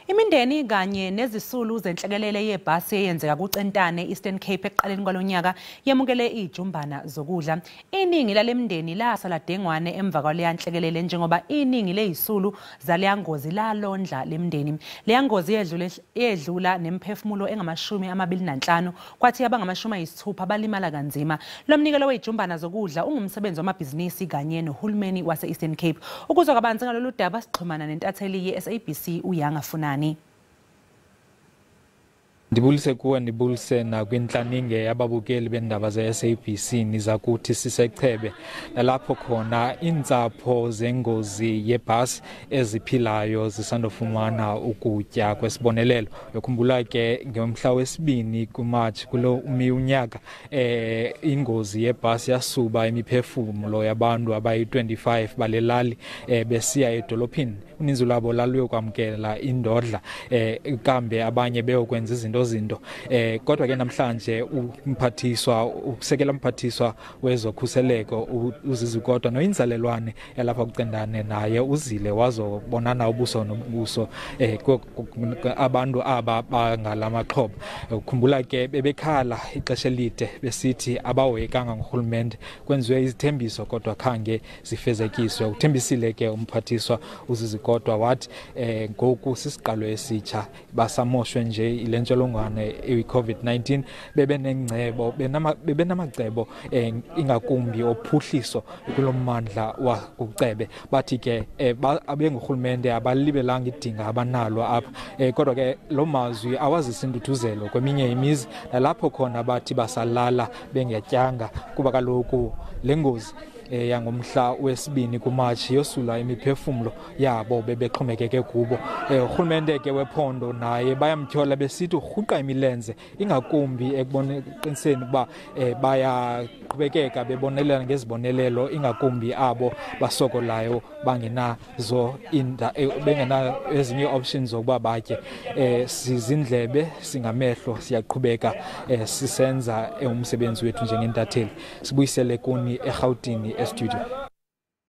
Imindeni kanye nezisulu zenhlekelele yebhasi eyenzeka kuCentane, Eastern Cape, ekuqaleni kwalonyaka yamukele izijumbana zokudla. Iningi lalemindeni lasala dengwane emva kwaleya nhlekelele, njengoba iningi lezisulu zaleya ngozi lalondla lemindeni. Leya ngozi yedlula nemphefumulo engama-25, kwathi abangama-60 balimala kanzima. Lo mnikelo wezijumbana zokudla ungumsebenzi wamabhizinisi kanye nohulumeni wase-Eastern Cape. Ukuzwa kabanzi ngalolu daba, sixhumana nentatheli ye-SABC uYanga Funani. Ndibulise kuwe, ndibulise nakwintlaninge yababukeli bendaba ze-SABC. Niza kuthi sisechebe nalapho khona iintsapho zengozi yebhasi eziphilayo zisandofumana ukutya kwesibonelelo. Uyakhumbula ke ngomhla wesibini kuMatshi kulo unyaka ingozi yebhasi yasuba imiphefumulo yabantu abayi-25 balelali besiya edolophini. Uninzi lwabo laluyokwamkela indodla, kambe abanye beyokwenza izinto kodwa ke namhlanje umphathiswa, usekela mphathiswa wezokhuseleko uZizi Kodwa noyinzalelwane yalapha kuCentane, naye uzile wazobonana ubuso nobuso abantu aba bangalamaxhoba. Ukhumbula ke bebekhala ixesha elide besithi abahoyekanga ngurhulumente, kwenziwe izithembiso kodwa khange zifezekiswe. Uthembisile ke umphathiswa uZizi Kodwa wathi ngoku sisiqalo esitsha, basamoshwe nje ile ntsholongwane i-COVID-19, bebenengcebo bebenamacebo ingakumbi ophuhliso kulo mmandla wakuCebe. Bathi ke abengurhulumente abalibelanga idinga abanalo apha, kodwa ke lo mazwi awazisa intuthuzelo kweminye imizi nalapho khona bathi basalala bengetyanga, kuba kaloku le ngozi yangomhla wesibini kuMatshi yosula imiphefumlo yabo bebexhomekeke kubo. Urhulumente ke wephondo naye bayamtyhola besithi urhuqa imilenze, ingakumbi ekuqiniseni ukuba bayaqhubekeka bebonelela ngezibonelelo, ingakumbi abo basokolayo bangenazo bengena ezinye options zokuba batye. Sizindlebe singamehlo, siyaqhubeka sisenza umsebenzi wethu njengentatheli. Sibuyisele kuni eRhawutini estudio.